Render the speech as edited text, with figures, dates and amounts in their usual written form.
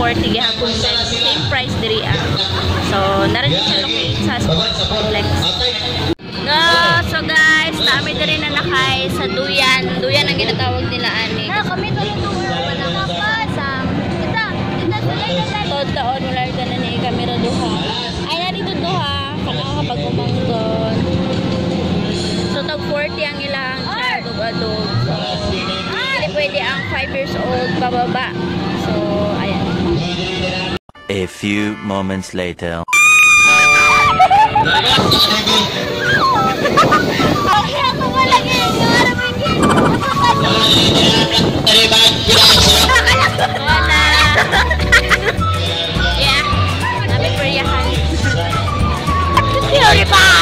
40 gihapon, guys. Same price diri ah. So, narin siya locate sa sports complex. No, so guys, naami diri na nakay sa Duyan. Duyan ang ginatawag nila ani. Na kami to yung sa kita kita sila. Tod taon wala ka na ni kamera duha. Ay, na dito duha kana kapag umangkon. So tag 40 ang ilang child ug adult. So dili pwede ang 5 years old pababa. So ayan. A few moments later. Okay, ako wala gyud. Wala. Yeah. Nami peryahan. Beautiful.